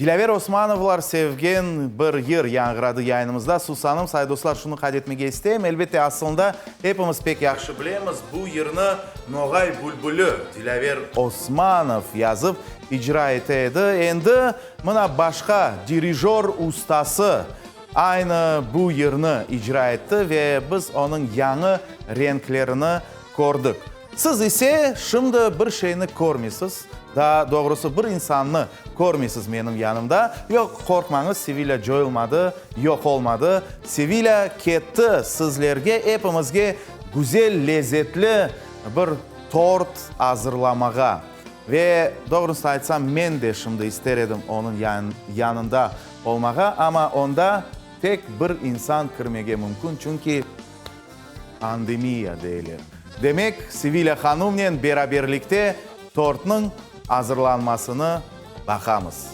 Dilâver Osmanovlar sevgen bir yır yañğıradı yayınımızda. Susanım, say dostlar, şunı qayd etmege isteyim, elbette, asılında epimiz pek yahşı bilemiz, bu yırnı Noğay bülbüli Dilâver Osmanov yazıp icra ete edi. Endi mına başqa dirijör ustası aynı bu yırnı icra etti ve biz onıñ yañı renklerini kördik. Siz ise şimdi bir şeyni körmeysiz, daa doğrusı bir insannı körmeysiz menim yanımda. Yoq, qorqmañız, Sevilâ coyulmadı, yoq olmadı. Sevilâ ketti sizlerge, epimizge güzel, lezetli bir tort azırlamağa. Ve, doğrusını aytsam, men de şimdi ister edim onıñ yanında olmağa, amma onda tek bir insan kirmege mümkün, çünki. Pandemiya deyler. Demek, Sevilâ hanımnen beraberlikte tortnıñ azırlanmasını baqamız.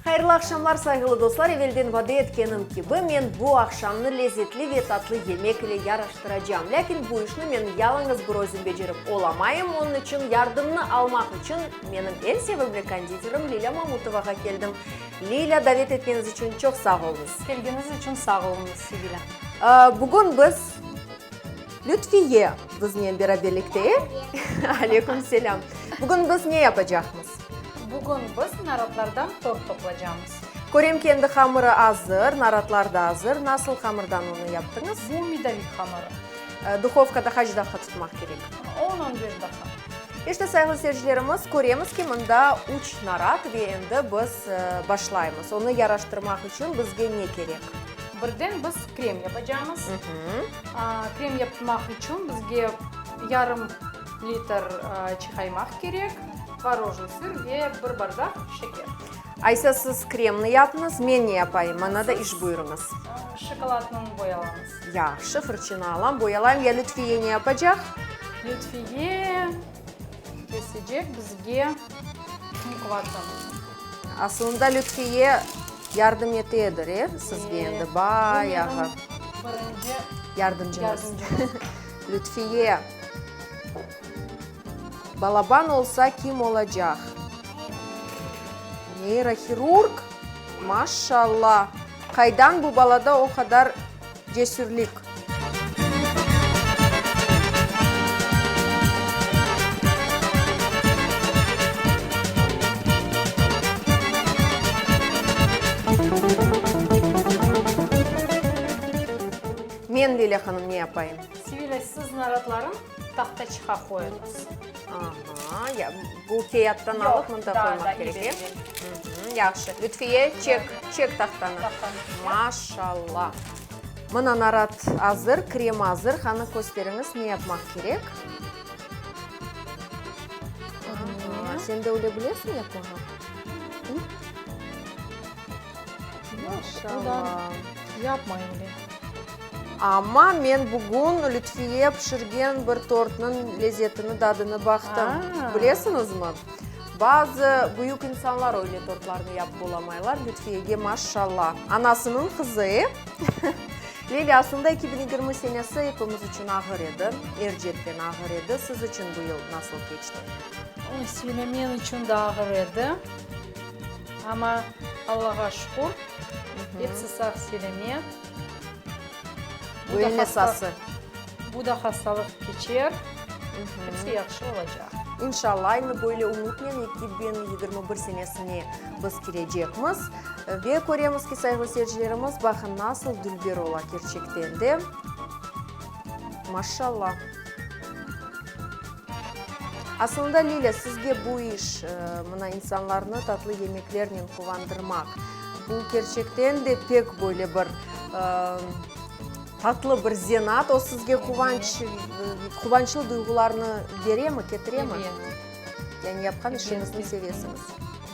Hayırlı aqşamlar, sayğılı dostlar! Evelden vade etkenim kibi, men bu aqşamnı lezetli ve tatlı yemek ile yaraştıracam. Lâkin bu işni men yalıñız bir özüm becerip olamayım, onıñ içün yardımnı almaq içün menim eñ sevimli konditerim Lilâ Mamutovağa keldim. Lilâ, davet etkeniñiz içün çoq sağ oluñız. Kelgeniñiz içün sağ oluñız, Sevilâ. Bugün biz Lütfiye biznen beraberlikte. Aleyküm selâm. Bugün biz ne yapacaqmız? Bugün biz naratlardan tort toplacamız. Körem ki, endi hamırı azır, naratlar da azır. Nasıl hamırdan onı yaptıñız? Bu medovik hamırı. Duhovkada qaç daqqa tutmaq kerek? On, on beş daqqa. İşte, sayğılı seyircilerimiz, köremiz ki, mında üç narat ve endi biz başlaymız. Onı yaraştırmaq içün bizge ne kerek? Birden biz krem yapacamız. Krem yapmaq içün bizge yarım litr çiqaymaq kerek, tvorojnıy sır ve bir bardaq şeker. Aysa siz kremni yapıñız, men ne yapayım? Maña da iş buyurıñız. Şokoladnıñ boyalañız. Yahşı, fırçını alam, boyalayım. Ya Lütfiye ne yapacaq? Lütfiye kesecek bizge mukvatı. Asılında Lütfiye yardım ete edir, e, sizge endi bayağı. Bu menim birinci yardımcıñız. Lütfiye, balaban olsa kim olacaq? Neyrohirurg? Maşşalla! Qaydan bu balada o qadar Cesürlik. Men, Lilâ hanım, ne yapayım? Sevilâ, siz naratların tahtaçıqa qoyuñız. Aha, ya, bu keyattan alıp mında qoymaq kerek, e? Yahşı. Lütfiye, çek, çek tahtanı. Maşallah! Mına narat azır, krem azır. Qani, kösteriñiz, ne yapmaq kerek? Aha, sen de öyle bilesiñ yapmağa? Maşallah! Yapmayım öyle. Amma men bugün Lütfiye pişirgen bir tortnıñ lezetini, dadını baqtım. Bilesiñizmi? Bazı büyük insanlar öyle tortlarnı yapıp olamaylar, Lütfiyege maşşalla. Anasınıñ qızı, e? Lilâ, aslında 2020 senesi epimiz içün ağır edi, er cetten ağır edi. Siz içün bu yıl nasıl keçti? Oy, Sile, men içün de ağır edi. Amma Allağa şükür, episi sağ-selâmet. Bu eñ esası. Bu da hastalıq keçer, episi yahşı olacaq. İnşallah, aynı böyle ümütnen 2021 senesine biz kirecekmiz. Ve köremiz ki, sayğılı seyircilerimiz, baqın, nasıl dülber ola kerçekten de. Maşşallah. Aslında, Lilâ, sizge bu iş, mına, insanlarnı tatlı yemeklernen quvandırmaq, bu kerçekten de pek böyle bir tatlı bir zenaat, o sizge quvanç, quvançlı duyğularnı beremi, ketiremi? Ebet. Yani yapqan işiñizni sevesiñiz.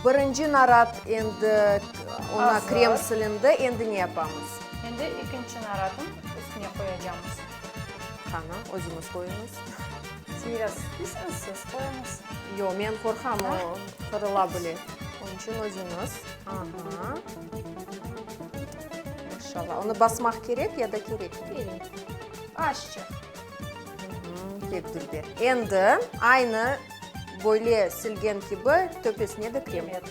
Birinci narat endi oña krem silindi, endi ne yapamız? Endi ekinci naratnı üstüne qoyacamız. Qani, özüñiz qoyuñız. Biraz isteysiñiz, siz qoyuñız. Yoq, men qorqam, o qırıla bile. Onıñ içün özüñiz. Aha. Maşallah. Onı basmaq kerek ya da kerekmey? Kerek. Azçıq. Pek dülber. Endi aynı böyle silgen kibi töpesine de krem. Evet.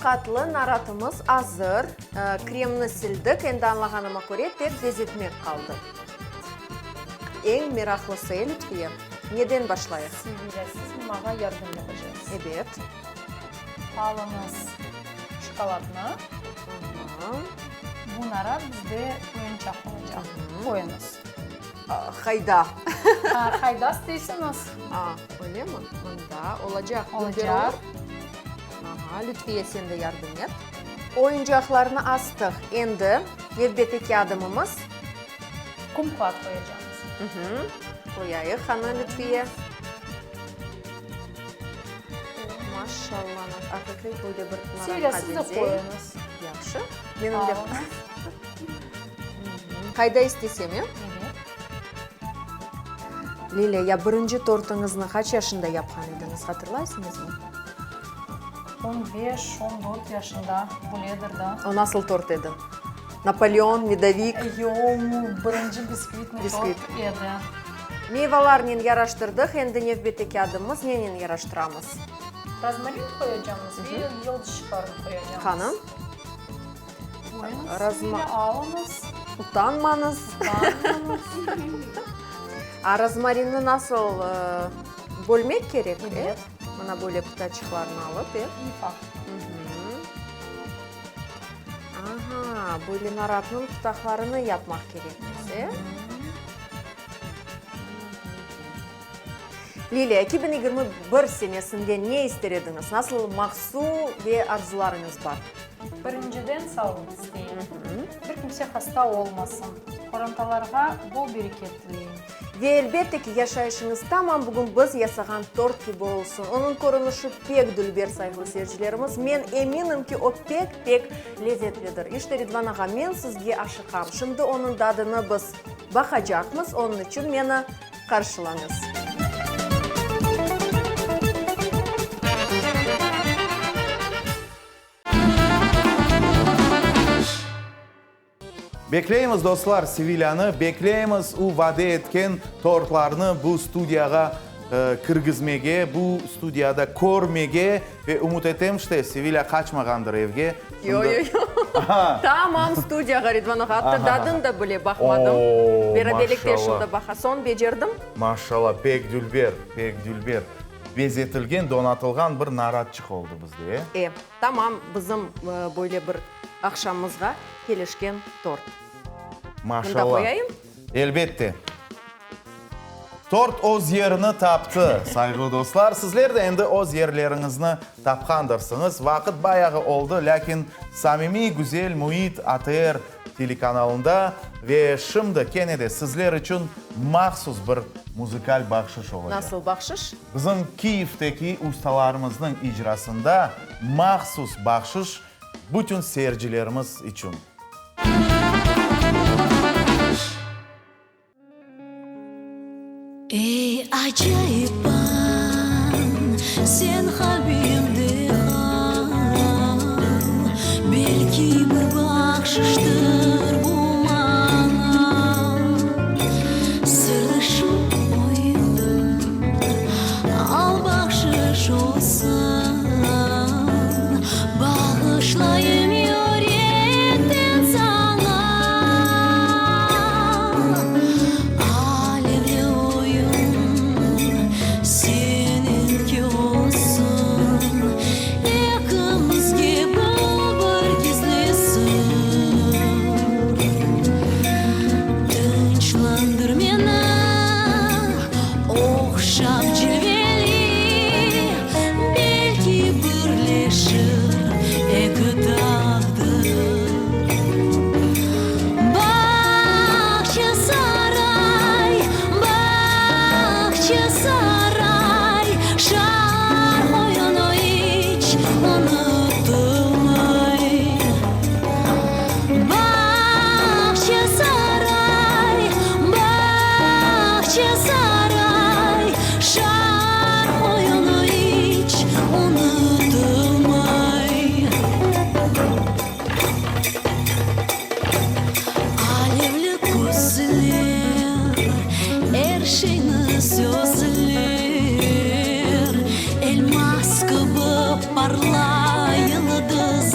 qatlı naratımız azır. Kremni sildik, endi añlağanıma köre, tek bezetmek qaldı. Eñ meraqlısı, e, Lütfiye? Neden başlayıq? Sevilâ, siz maña yardım yapacaqsız. Ebet. Alıñız şokoladnı. Bu narat bizde oyuncaq olacaq. Qoyuñız. Qayda? Qayda isteysiñiz. A, öylemi? Mında olacaq. Olacaq. Aha, Lütfiye, sen de yardım et. Oyuncaqlarnı astıq. Endi nevbetteki adımımız? Kumkvat qoyacaqmız. Qoyayıq, qana, Lütfiye. Maşallah, aqiqiy böyle bir naratqa Sevilâ, siz de beñzey. qoyuñız. Yahşı. Menim de. Qayda istesem, e? Evet. Lilâ, ya birinci tortuñıznı qaç yaşında yapqan ediñiz, hatırlaysıñızmı? On beş, on dört yaşında, böyledir da. O nasıl tort edi? Napoleon, medovik? Yoq, birinci biskvitniy tort edi. Meyvalarnen yaraştırdıq, endi nevbetteki adımımız nenen yaraştıramız? Rozmarin qoyacamız ve yıldızçıqlarnı qoyacamız. Qanı? Qoyuñız, Sevilâ, alıñız. Utanmañız. Utanmañız. A rozmarinni nasıl bölmek kerek? Ebet. Mına böyle pıtaçıqlarnı alıp, e? Ufaq. Aha, böyle naratnıñ pıtaqlarını yapmaq kerekmiz, e? Liliya, 2021 senesinde ne ister ediñiz? Nasıl maqsu ve arzularıñız bar? Birinciden sağlıq isteyim. Bir kimse hasta olmasın. Qorantalarğa bol bereket tileyim. Ve elbette ki, yaşayışıñız tamam bugün biz yasağan tort kibi olsun. Onıñ körünişi pek dülber, sayğılı seyircilerimiz. Men eminim ki, o pek-pek lezetlidir. İşte, Ridvan ağa, men sizge aşıqam. Şimdi onıñ dadını biz baqacaqmız, onıñ içün meni qarşılañız. Bekleymiz, dostlar, Sevilânı bekleymiz, u vade etken tortlarnı bu studiyağa kirgizmege, bu studiyada körmege ve ümüt etem, işte, Sevilâ qaçmağandır evge. Yo, yo, yo. Tamam studiyağa, Ridvan ağa, atta dadın da bile baqmadım. Beraberlikte şimdi baqa. Soñ becerdim. Maşallah, pek dülber, pek dülber. Bezetilgen, donatılğan bir naratçıq oldı bizde, e? E, tamam bizim böyle bir aqşamımızğa kelişken tort. Maşallah. Mında qoyayım? Elbette. Tort öz yerini taptı, sayğılı dostlar. Sizler de endi öz yerleriñizni tapqandırsıñız. Vaqıt bayağı oldı, lâkin samimiy güzel müit ATR telekanalında ve şimdi kene de sizler içün mahsus bir muzıkal bahşış olacaq. Nasıl bahşış? Bizim Kiyevdeki ustalarımıznıñ icrasında mahsus bahşış bütün seyircilerimiz içün. Ey, acayip an, sen qalbimde qal, Belki bir bahşıştır bu maña. Sırlı şu oyun, al bahşış olsun, Bağışlayım yürekten saña. Alevli oyun seniñki olsun, Ekimizge bu bir gizli sır. Tınçlandır meni, ohşap cilveli, Belki birleşir eki taqdir. Bağçasaray, Bağçasaray, Şarq oyunı iç unutılmay. Bağçasaray, Bağçasaray, Şarq oyunı iç unutılmay. Alevli közler er şeyni sözler, Elmaz kibi parlay yıldızlar.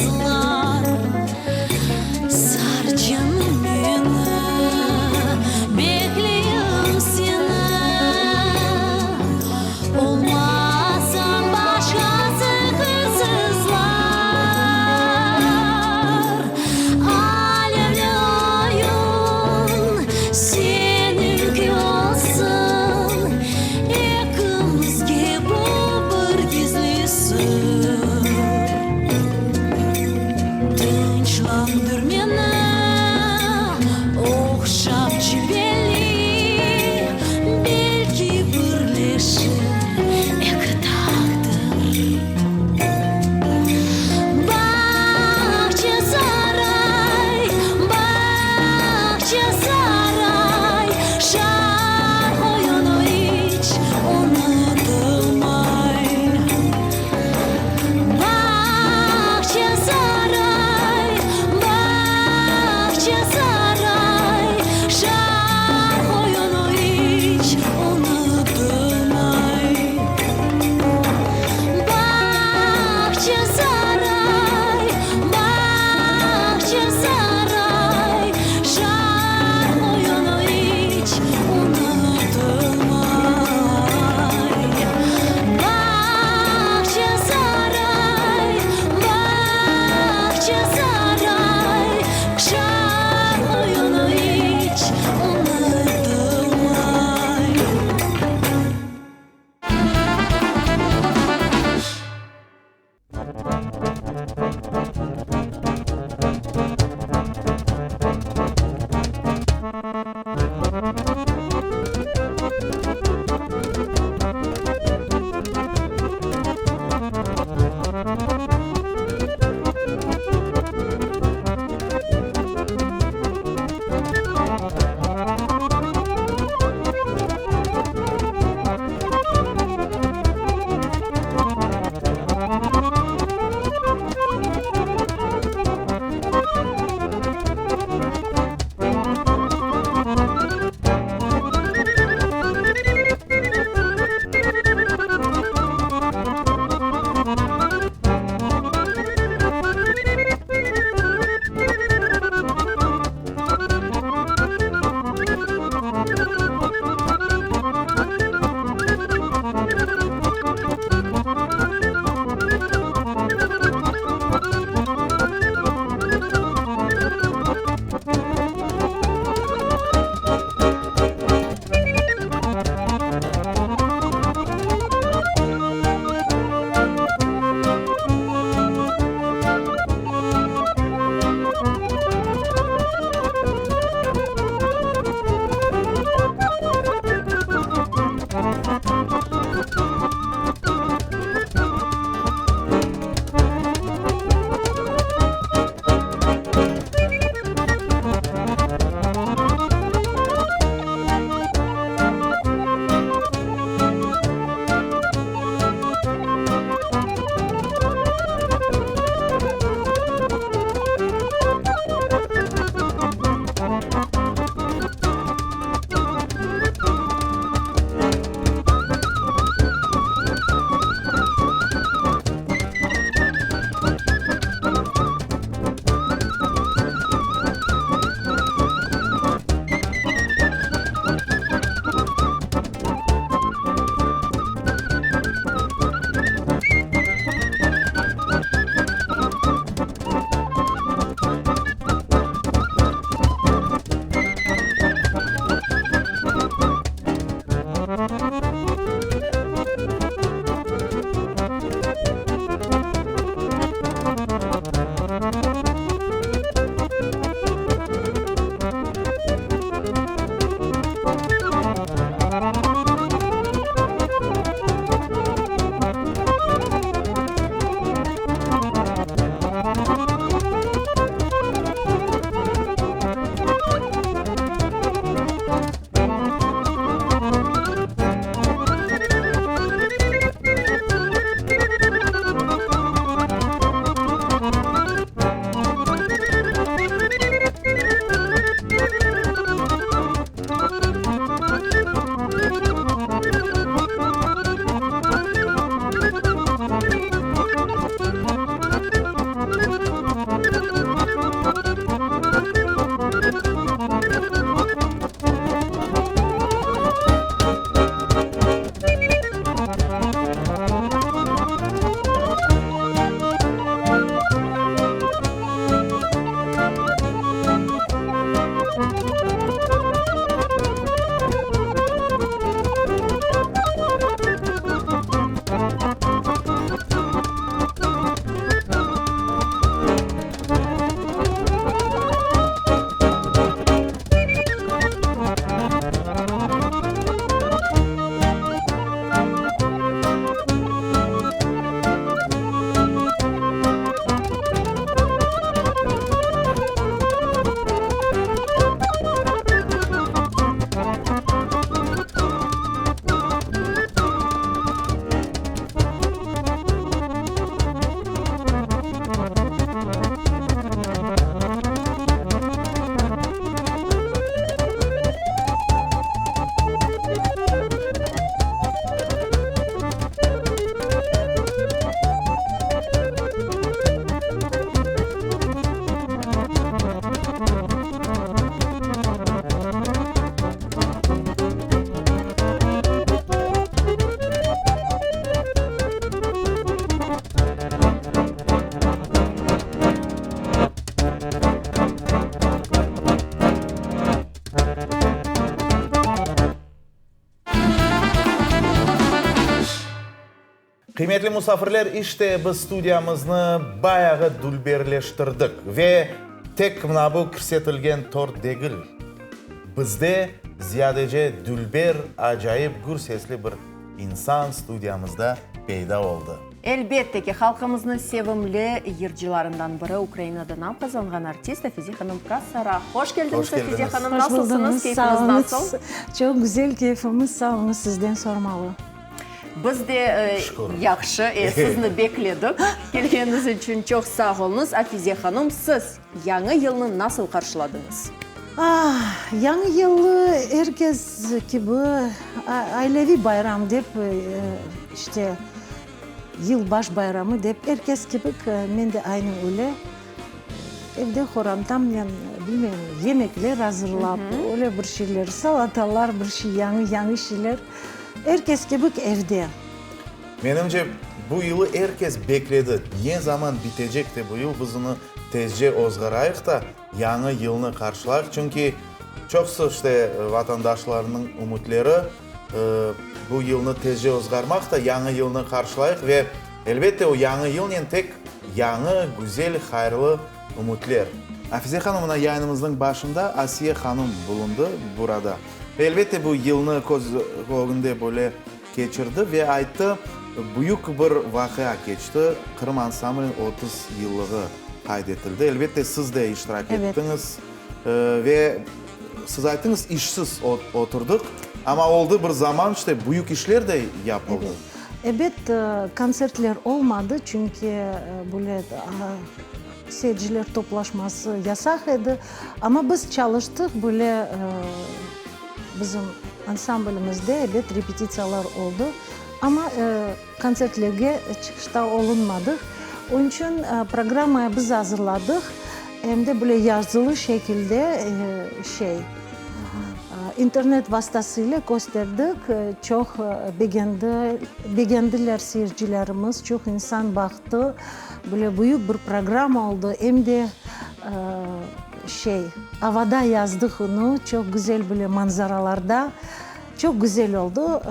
Qıymetli musafirler, işte biz studiyamıznı bayağı dülberleştirdik ve tek mına bu kirsetilgen tort degil, bizde ziyadece dülber, acayip, gür sesli bir insan studiyamızda peyda oldı. Elbette ki, halqımıznıñ sevimli yırcılarından biri, Ukrainada nam qazanğan artist Afize hanım Kasara. Hoş keldiñiz, Afize hanım, nasılsıñız, keyfiñiz nasıl? Çoq güzel keyfimiz, sağ oluñız, sizden sormalı. Biz de yahşı, sizni bekledik. Kelgeniñiz içün çoq sağ oluñız. Afize hanım, siz Yañı yılnı nasıl qarşıladıñız? Ah, Yañı yılı er kes kibi aileviy bayram dep, işte, yılbaş bayramı dep, er kes kibi men de aynı öyle evde qorantamnen, bilmeyim, yemekler azırlap, öyle bir şeyler, salatalar, bir şey, yañı-yañı şeyler. Er kes kibi evde. Menimce, bu yılı er kes bekledi, ne zaman bitecek de bu yıl, biz onı tezce ozğarayıq da, yañı yılnı qarşılayıq, çünki çoqusı, işte, vatandaşlarnıñ ümütleri, bu yılnı tezce ozğarmaq da, yañı yılnı qarşılayıq ve, elbette, o yañı yılnen tek yañı, güzel, hayırlı ümütler. Afize hanım, mına yayınımıznıñ başında Asiye hanım bulundı burada. Ve, elbette, bu yılnı köz ögünde böyle keçirdi ve ayttı, büyük bir vaqia keçti, Qırım ansambliniñ 30 yıllığı qayd etildi. Elbette, siz de iştirak ettiñiz ve siz ayttıñız, işsiz oturdıq, amma oldı bir zaman, işte, büyük işler de yapıldı. Ebet, kontsertler olmadı, çünki böyle seyirciler toplaşması yasaq edi, amma biz çalıştıq, böyle bizim ansamblimizde, ebet, repetitsiyalar oldı, amma kontsertlerge çıqışta olunmadıq. Onıñ içün programmaya biz azırladıq, em de böyle yazılı şekilde şey, internet vastası ile kösterdik, çoq begendi, begendiler seyircilerimiz, çoq insan baqtı. Böyle büyük bir programma oldı, em de şey, avada yazdıq onı, çoq güzel böyle manzaralarda, çoq güzel oldı.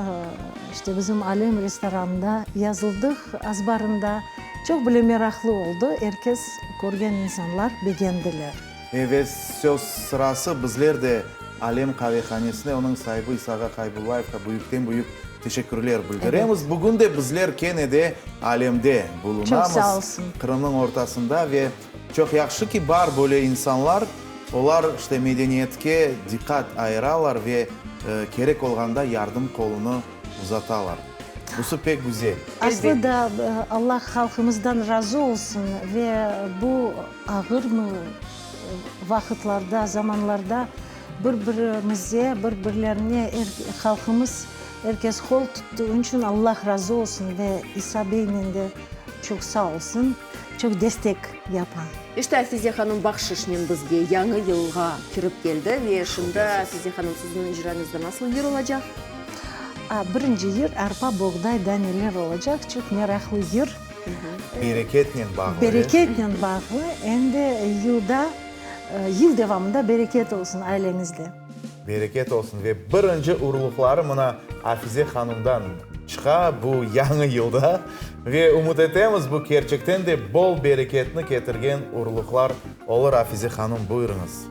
İşte, bizim Alem restoranında yazıldıq, azbarında. Çoq böyle meraqlı oldı, er kes, körgen insanlar begendiler. Ve söz sırası, bizler de Alem qavehanesine, onıñ saibi İsa ağa Qaybullayevqa büyükten-büyük teşekkürler bildiremiz. Bugün de bizler kene de Alemde bulunamız, Qırımnıñ ortasında ve çoq yahşı ki, bar böyle insanlar, olar, işte, medeniyetke diqqat ayıralar ve kerek olğanda yardım qolunı uzatalar. Busı pek güzel. Aslı da Allah halqımızdan razı olsun ve bu ağır vaqıtlarda, zamanlarda bir-birimize, bir-birlerine er, halqımız, er kes qol tuttı. Onıñ içün Allah razı olsun ve İsa beynen de çoq sağ olsun, çoq destek yapa. İşte Afize hanım bahşışnen bizge Yañı yılğa kirip keldi ve şimdi Afize hanım sizniñ icrañızda nasıl yır olacaq? Birinci yır Arpa, boğday, daneler olacaq, çoq meraqlı yır. Bereketnen bağlı. Bereketnen bağlı, em de yılda, yıl devamında bereket olsun aileñizde. Bereket olsun ve birinci urluqları mına Afize hanımdan çıqa bu yañı yılda ve ümüt etemiz bu kerçekten de bol bereketni ketirgen urluqlar olur Afize hanım buyurıñız.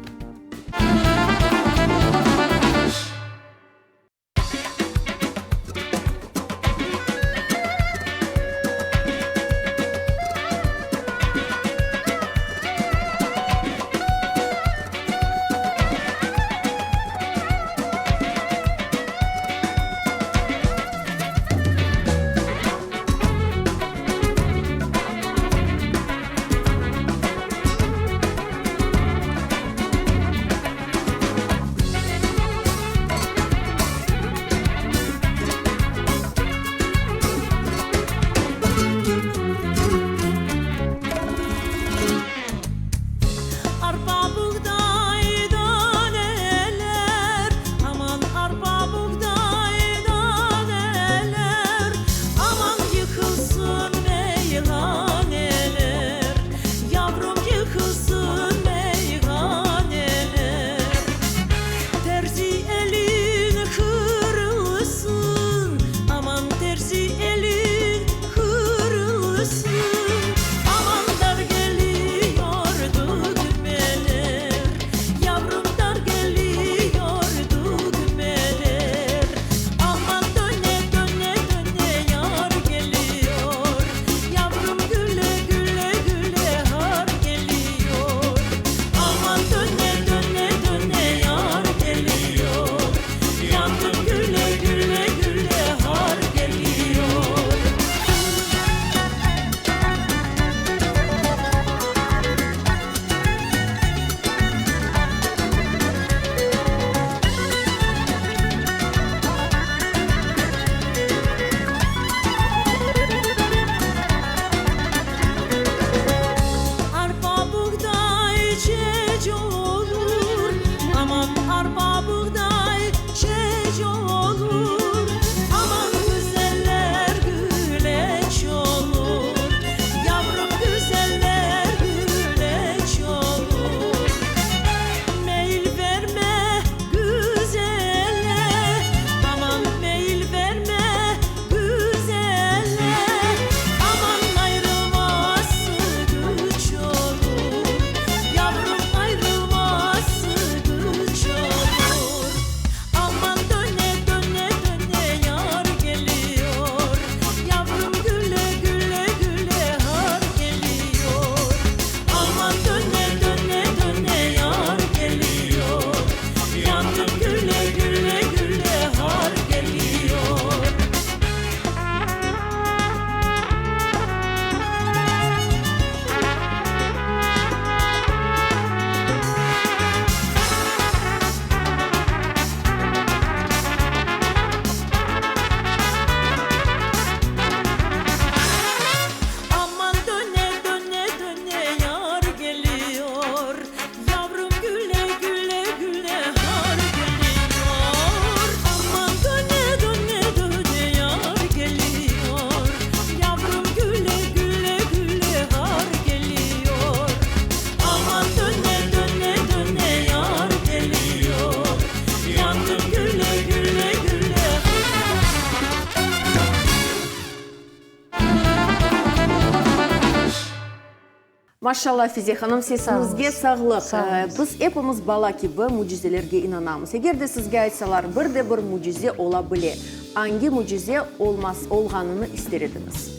Maşallah, Afize hanım, sesiñizge sağlıq. Biz epimiz bala kibi mücizelerge inanamız. Eger de sizge aytsalar, bir de bir mücize ola bile, angi mücize olmaz, olğanını ister ediñiz?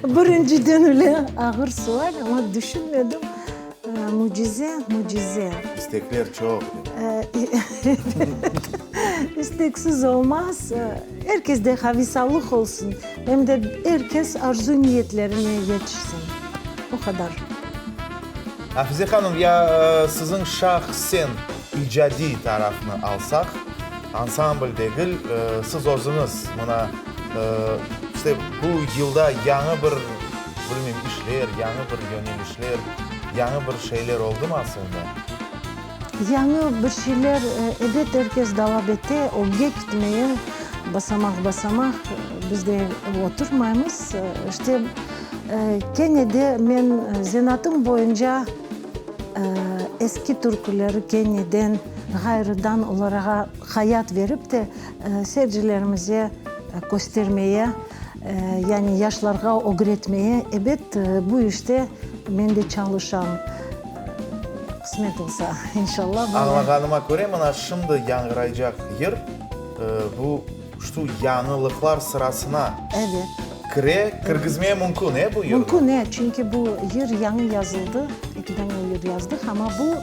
Birinciden öyle ağır sual, amma düşünmedim. Mücize, mücize. İstekler çoq. İsteksiz olmaz. Er kesde havisalıq olsun, em de er kes arzu-niyetlerine yetişsin. O qadar. Afize hanım, ya siziñ şahsen icadiy tarafnı alsaq, ansambl degil, siz özüñiz mına, işte, bu yılda yañı bir, bilmeyim, işler, yañı bir yönelişler, yañı bir şeyler oldumı asılında? Yañı bir şeyler, ebet, er kes dalap ete, ögge ketmeye, basamaq-basamaq, biz de oturmaymız. İşte, kene de men zenaatım boyunca eski türküleri keneden, ğayrıdan olarğa hayat verip de, seyircilerimize köstermeye, yani yaşlarğa ögretmeye, ebet, bu işte men de çalışam. Qısmet olsa, inşallah. Añlağanıma köre, mına şimdi yañğıraycaq yır, bu şu yañılıqlar sırasına kire, kirgizmeye mümkün, e, bu yırnı? Mümkün, e, çünki bu yır yañı yazıldı, eki dane yır yazdıq, amma bu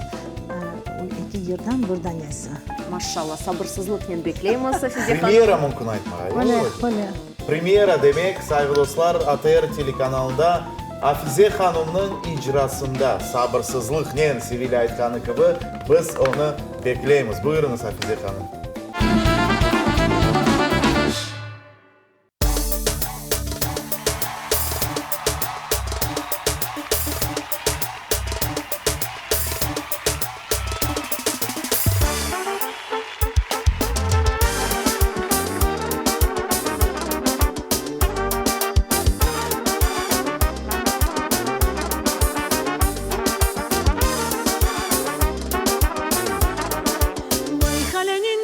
eki yırdan bir danesi. Maşallah, sabırsızlıqnen bekleymiz, Afize hanım. Premyera mümkün aytmağa, Öyle, öyle. Premyera demek, sayğı dostlar, ATR telekanalında Afize hanımnıñ icrasında, sabırsızlıqnen, Sevilâ aytqanı kibi, biz onı bekleymiz. Buyurıñız, Afize hanım. Vay haleniñ.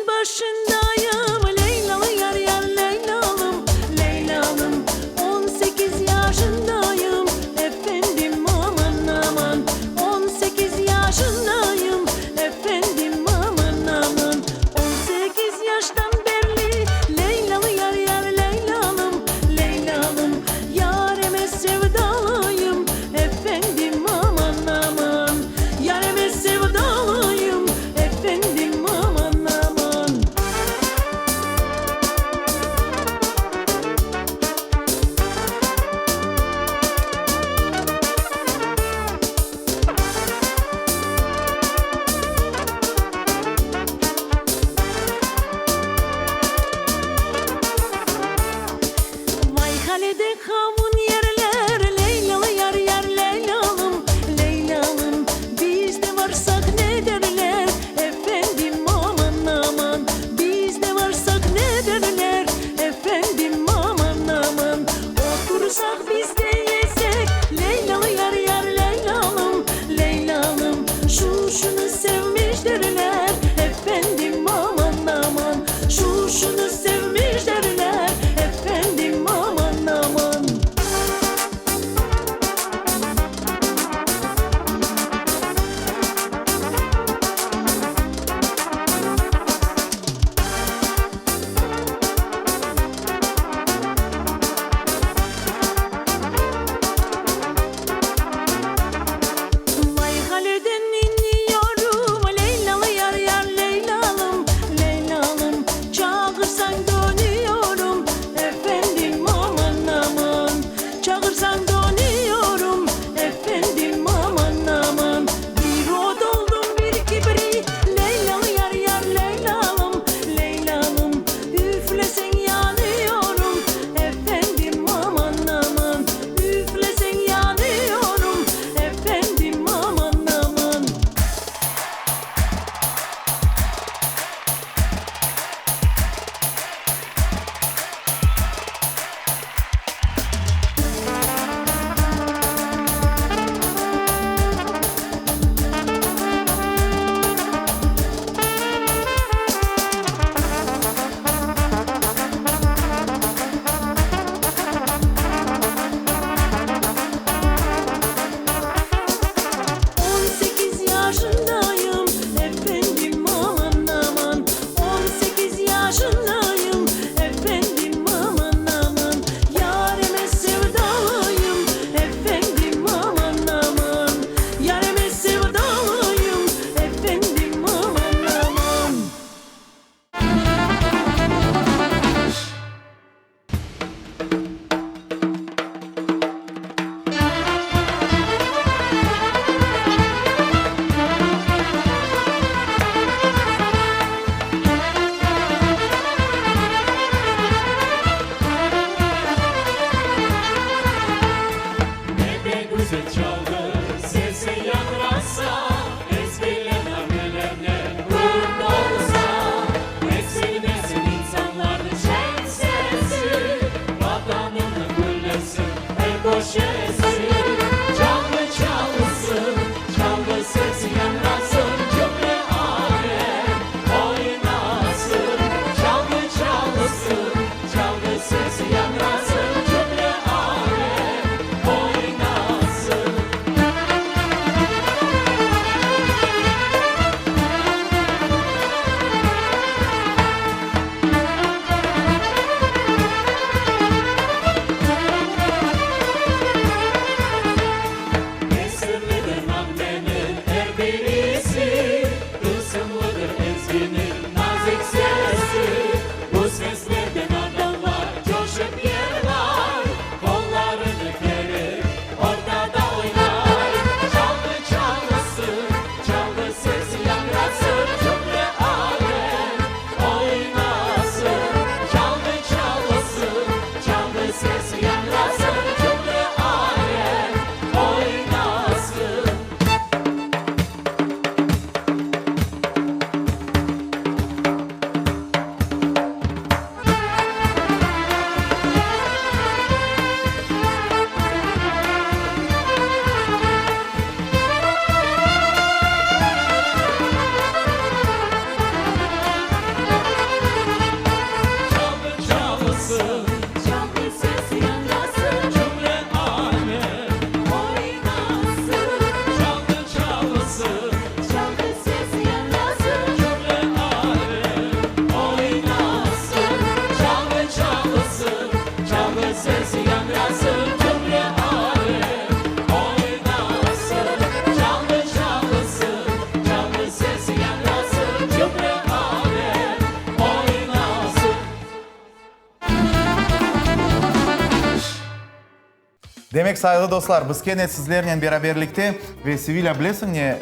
Demek, sayğılı dostlar, biz kene sizlernen beraberlikte ve Sevilâ, bilesiñ ne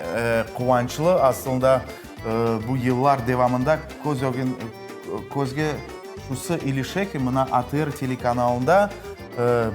quvançlı, aslında bu yıllar devamında köz ögün, közge şusı ilişe ki, mına ATR telekanalında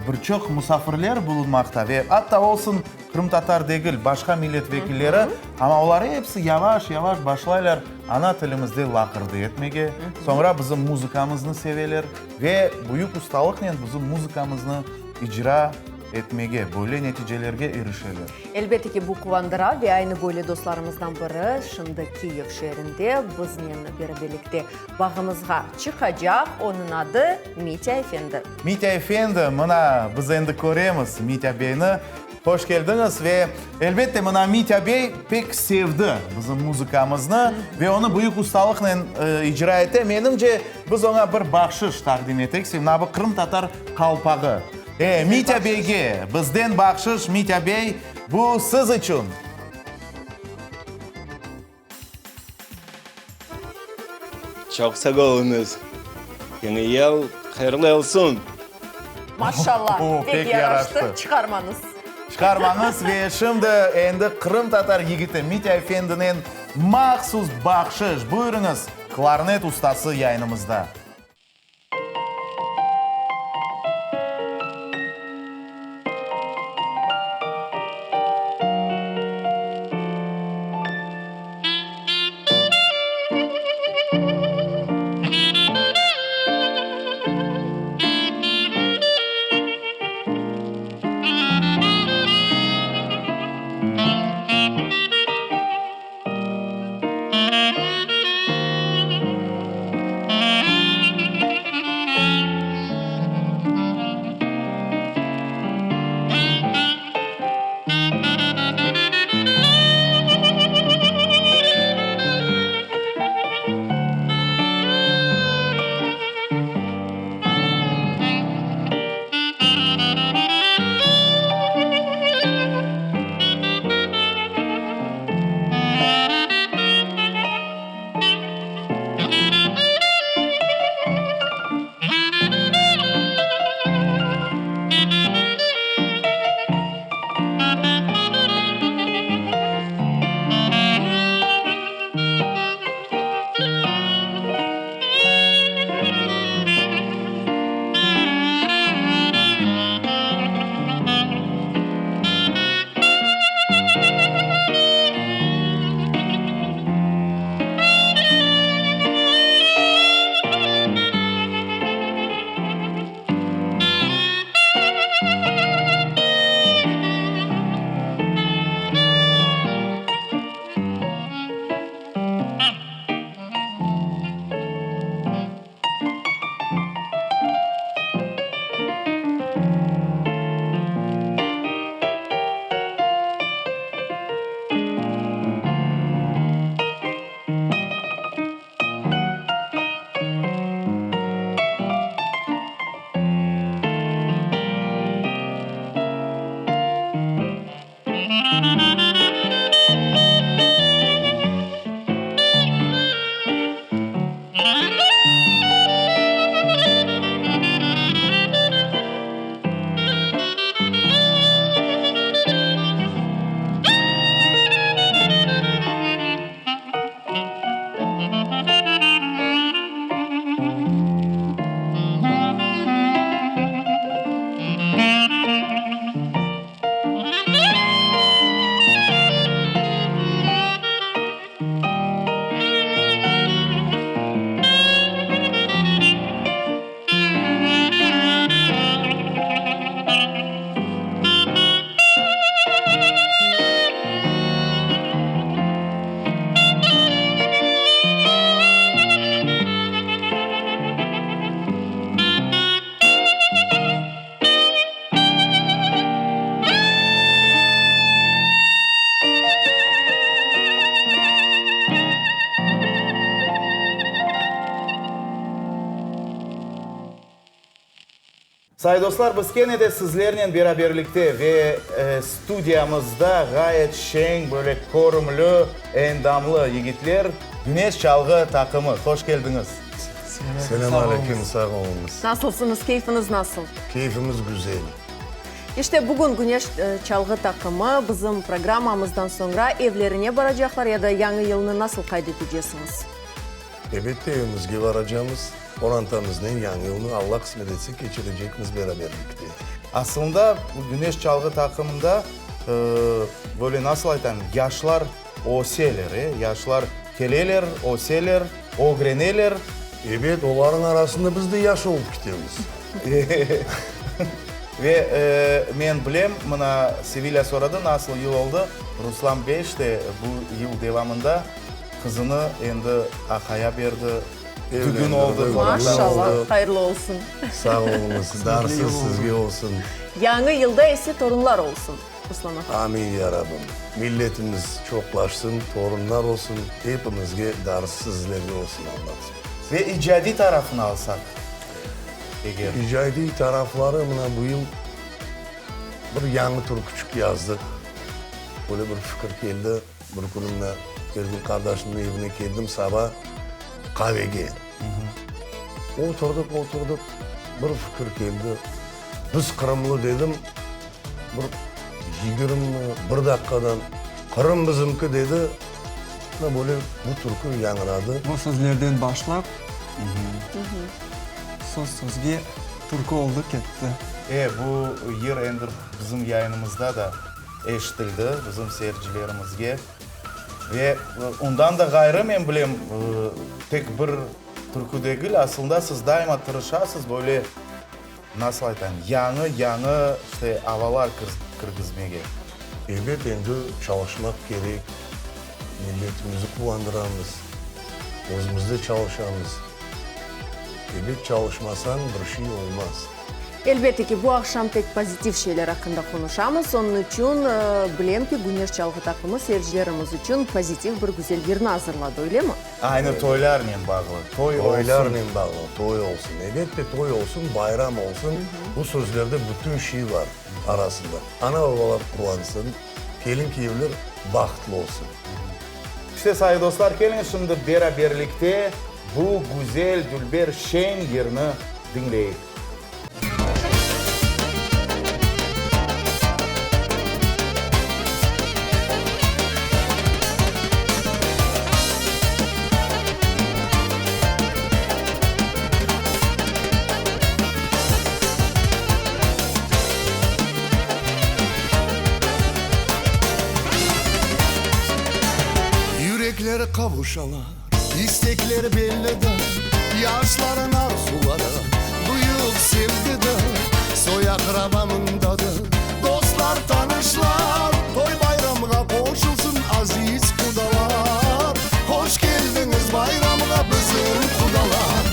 bir çoq musafirler bulunmaqta ve atta olsun qırımtatar degil, başqa millet vekilleri, amma olar episi yavaş-yavaş başlaylar ana tilimizde laqırdı etmege, soñra bizim muzıkamıznı seveler ve büyük ustalıqnen bizim muzıkamıznı icra etmege, böyle neticelerge irişeler. Elbette ki, bu quvandıra ve aynı böyle dostlarımızdan biri şimdi Kiyev şeerinde biznen beraberlikte bağımızğa çıqacaq. Onıñ adı Mitâ efendi. Mitâ efendi, mına, biz endi köremiz Mitâ beyni. Hoş keldiñiz ve, elbette, mına Mitâ bey pek sevdi bizim muzıkamıznı ve onı büyük ustalıqnen icra ete. Menimce, biz oña bir bahşış taqdim etek, mına bu qırımtatar qalpağı. E, Mitâ beyge bizden bahşış, Mitâ bey, bu siz içün. Çoq sağ oluñız. Yañı yıl hayırlı olsun! Maşallah, pek yaraştı, çıqarmañız. Çıqarmañız ve şimdi endi qırımtatar yigiti Mitâ efendinen mahsus bahşış, buyurıñız, klarnet ustası yayınımızda. Say dostlar, biz kene de sizlernen beraberlikte ve studiyamızda ğayet şeñ, böyle körümli, endamlı yigitler, Güneş çalğı taqımı. Hoş keldiñiz! Selâm aleyküm, sağ oluñız. Nasılsıñız, keyfiñiz nasıl? Keyfimiz güzel. İşte, bugün Güneş çalğı taqımı bizim programmamızdan soñra evlerine baracaqlar ya da Yañı yılnı nasıl qayd etecesiñiz? Elbette, evimizge baracamız, qorantamıznen Yañı yılnı, Alla qısmet etse, keçirecekmiz beraberlikte. Aslında, bu Güneş çalğı taqımında, böyle nasıl aytayım, yaşlar öseler, e, yaşlar keleler, öseler, ögreneler. Ebet, olarnıñ arasında biz de yaş olıp ketemiz. Ve men bilem, mına Sevilâ soradı, nasıl yıl oldı, Ruslan bey işte bu yıl devamında qızını endi aqaya berdi, dügün oldı. Maşallah, hayırlı olsun. Sağ oluñız, darsı sizge olsun. Yañı yılda ise torunlar olsun, Ruslan ağa. Amin, ya Rabbim. Milletimiz çoqlaşsın, torunlar olsun, epimizge darsı sizlerge olsun, Allah qısmet etsin. Ve icadiy tarafını alsaq, eger. İcadiy tarafları, mına bu yıl bir yañı türküçik yazdıq. Böyle bir fikir keldi. Bir künü mına Ergün qardaşımnıñ evine keldim saba qavege. Oturdıq, oturdıq, bir fikir keldi. Biz qırımlı dedim, bir 21 daqqadan Qırım bizimki dedi, mına böyle bu türkü yañıradı. Bu sözlerden başlap, söz sözge türkü oldı ketti. E, bu yır endi bizim yayınımızda da eşitildi, bizim seyircilerimizge. Ve ondan da ğayrı, men bilem, tek bir türkü degil, aslında siz daima tırışasız böyle, Nasıl aytayım, yañı-yañı işte avalar kirgizmege. Elbet, endi çalışmaq kerek, milletimizi quvandıramız, özümiz de çalışamız. Ebet, çalışmasañ, bir şey olmaz. Elbette ki, bu aqşam tek pozitiv şeyler aqqında qonuşamız, onıñ içün bilem ki, Güneş çalğı taqımı seyircilerimiz içün pozitiv bir güzel yırnı azırladı, öylemi? Aynı toylarnen bağlı, toy olsun. Toylarnen bağlı, toy olsun. Elbette, toy olsun, bayram olsun, bu sözlerde bütün şey bar arasında. Ana-babalar quvansın, kelin-kiyevler bahtlı olsun. İşte, sayğı dostlar, keliñiz şimdi beraberlikte bu güzel, dülber, şeñ yırnı diñleyik. Yürekler qavuşalar. İstekler bellidir, Yaşların arzuları büyük sevgidir, Soy-aqraba mındadır, dostlar, tanışlar, Toy-bayramğa qoşulsın aziz qudalar, Hoş keldiñiz bayramğa bizim qudalar!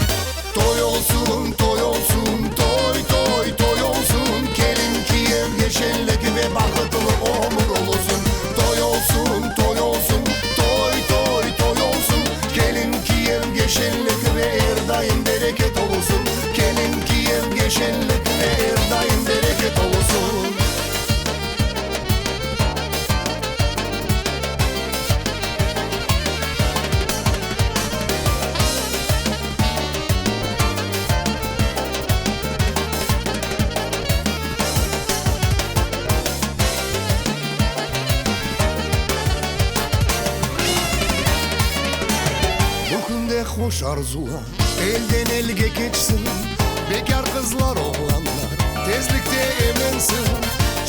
Toy olsun, toy olsun, toy, toy, toy olsun, Kelin-kiyevge şenlik ve bahıtlı ömür olsun. Toy olsun, toy olsun, toy, toy, toy olsun, Kelin-kiyevge şenlik ve er daim bereket olsun. Kelin-kiyevge. Hoş arzular elden elge keçsin, Bekâr qızlar, oğlanlar tezlikte evlensin,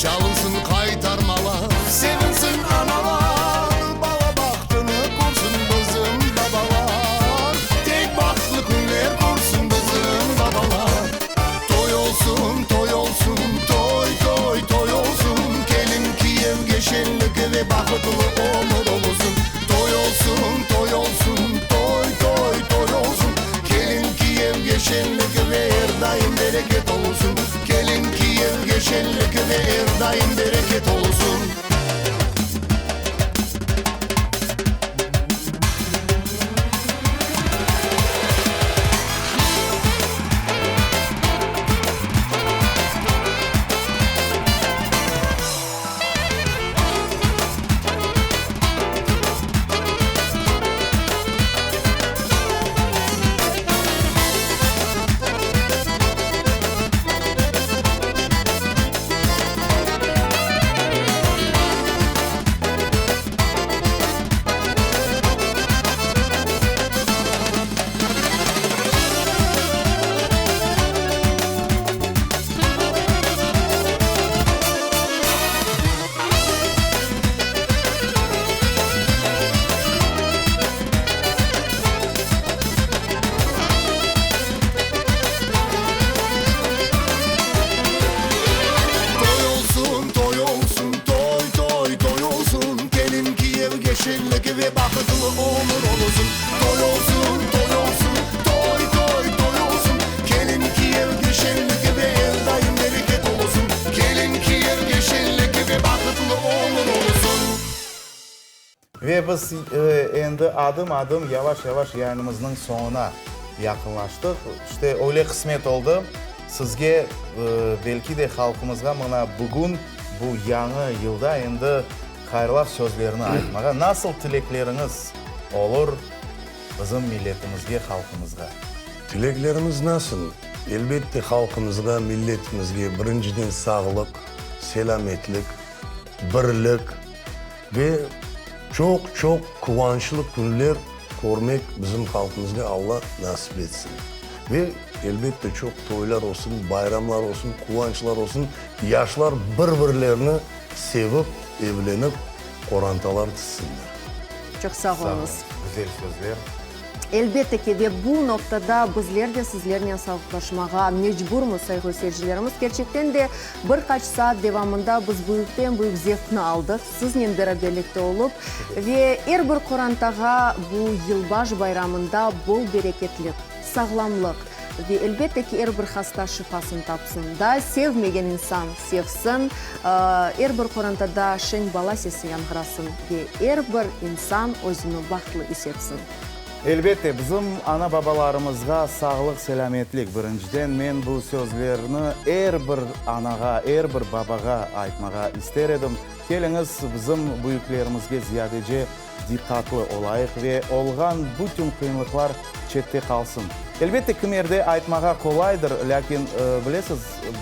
Çalınsın qaytarmalar, sevinsin analar, Bala bahtını körsün bizim babalar, Tek bahtlı künler körsün bizim babalar. Toy olsun, toy olsun, toy, toy, toy olsun, Kelin, kiyevge şenlik ve bahıtlı ömür olsun. Toy olsun, toy olsun, toy, toy, toy olsun, Kelin, kiyevge şenlik ve er daim bereket olsun. Kelin, kiyevge şenlik ve er daim bereket olsun. Toy olsun, toy olsun, toy, toy, toy olsun, Kelin, kiyevge şenlik ve bahıtlı ömür olsun. Toy olsun, toy olsun, toy, toy, toy olsun, Kelin, kiyevge şenlik ve er daim bereket olsun. Kelin, kiyevge şenlik ve bahıtlı ömür olsun. Ve biz endi adım-adım, yavaş-yavaş yayınımıznıñ soñuna yaqınlaştıq. İşte, öyle qısmet oldı. Sizge, belki de halqımızğa mına bugün, bu yañı yılda endi hayırlav sözlerini aytmağa. Nasıl tilekleriñiz olur bizim milletimizge, halqımızğa? Tileklerimiz nasıl? Elbette, halqımızğa, milletimizge birinciden sağlıq, selâmetlik, birlik ve çoq-çoq quvançlı künler körmek bizim halqımızğa Alla nasip etsin. Ve, elbette, çoq toylar olsun, bayramlar olsun, quvançlar olsun, yaşlar bir-birlerini sevip, evlenip, qorantalar tizsinler. Çoq sağ oluñız. Güzel sözler. Elbette ki, ve bu noqtada bizler de sizlernen sağlıqlaşmağa mecburmız, sayğılı seyircilerimiz. Kerçekten de, bir qaç saat devamında biz büyükten-büyük zevqnı aldıq, siznen beraberlikte olıp, ve er bir qorantağa bu yılbaş bayramında bol bereketlik, sağlamlıq ve, elbette ki, er bir hasta şifasını tapsın, daa sevmegen insan sevsin, er bir qorantada şeñ bala sesi yañğırasın ve er bir insan özüni bahtlı is etsin. Elbette, bizim ana-babalarımızğa sağlıq-selâmetlik. Birinciden, men bu sözlerni er bir anağa, er bir babağa aytmağa ister edim. Keliñiz, bizim büyüklerimizge ziyadece diqqatlı olayıq ve olğan bütün qıyınlıqlar çette qalsın. Elbette, kimerde aytmağa qolaydır, lâkin, bilesiz,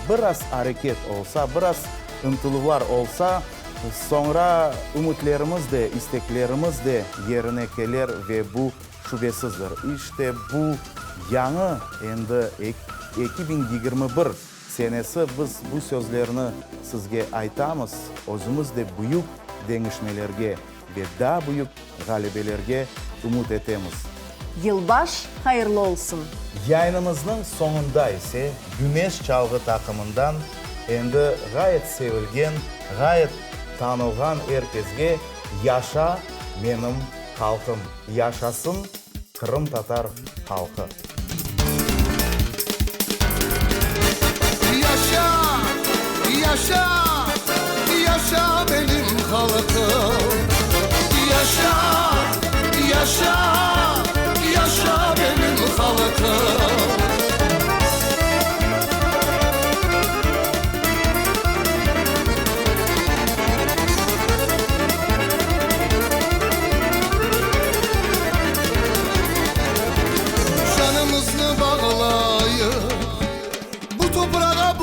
biraz areket olsa, biraz ıntıluvlar olsa, Soñra ümütlerimiz de, isteklerimiz de yerine keler ve bu şübesizdir. İşte bu yañı, endi 2021 senesi biz bu sözlerni sizge aytamız, özümiz de büyük deñişmelerge ve daa büyük ğalebelerge ümüt etemiz. Yılbaş hayırlı olsun! Yayınımıznıñ soñunda ise Güneş çalğı taqımından endi ğayet sevilgen, ğayet tanılğan er kesge Yaşa menim halqım, yaşasın qırımtatar halqı! Yaşa, yaşa, yaşa benim halqım. Yaşa, yaşa, yaşa benim halqım. Canımıznı bağlayıp bu toprağa.